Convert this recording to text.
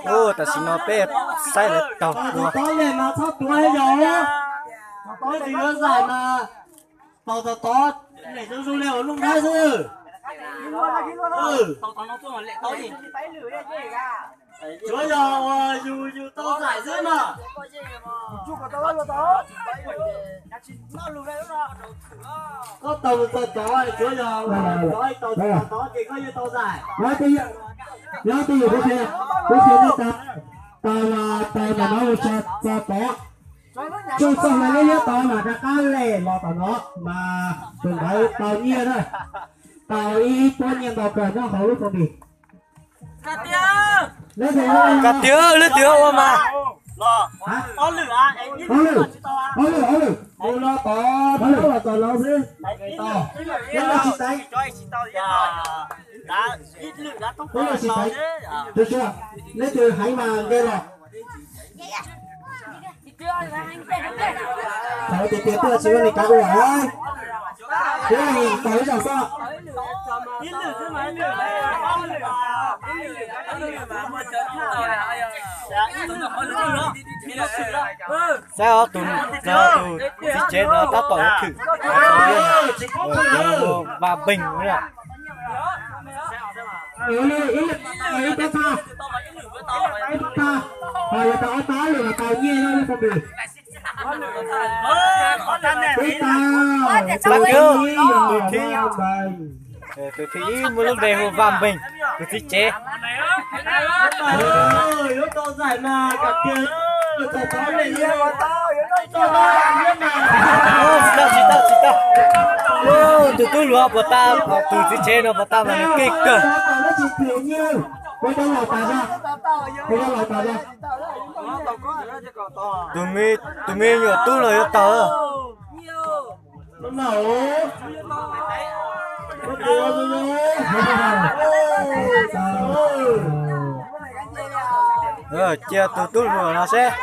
Ua tam sim no peb saib lawv taug kua. Tau tod nej mas txhob tuav yog, tau tod tsis yuav zais mas tau tod tod, nej zoo zoo li ua lub nab xwb. Tsuav yog uas yus yus tau zais xwb mas. Koj tau tau tod, tsuav yog tod tau tod ces koj yuav tau zais. Nyob twj ywm kuv qhia, kuv qhia nej tau, tau tau mas no tso tod. Tsuj txoj hlua liab liab tod mas rov qab lem los tom no mas tus ntawd tau nyiaj na. Tau ib pob nyiaj ntau kawg nyob hauv lub foo tis. Koj tiag, leej twg ua mas. Ob lwm, ob lwm, ob lwm, mus no tod, tod los txog no xwb. Tau, ib leeg tsis teev. Ib leeg tsis teev. Tsuas tsuas, leej twg heev mas nce los. Thaum tias tias tuaj tsis ua li kav ua, kuv tau ib zaug xwb. Saib os, tus, tus txiv tsev no tab tom yuav khwm, ua vaj npeeg. Ib tug tag, ib tug tag, yuav tau ob pab lwm los tau nyiaj no lub foo tis. Ib tag, tus thib, tus thib ib muaj lub npe hu vaj npeeg, tus txiv tsev. Yuav tau zais mas kam tiag, txog tod lem yuav tau, yuav tau txog tod mas. Tsis tau, tsis tau, tsis tau. Tus tub hluas puas tau, tus txiv tsev no puas tau mas nws keej kawg. Tus me, tus me nyuam tub no yuav tau. Cia tus tub hluas no seb.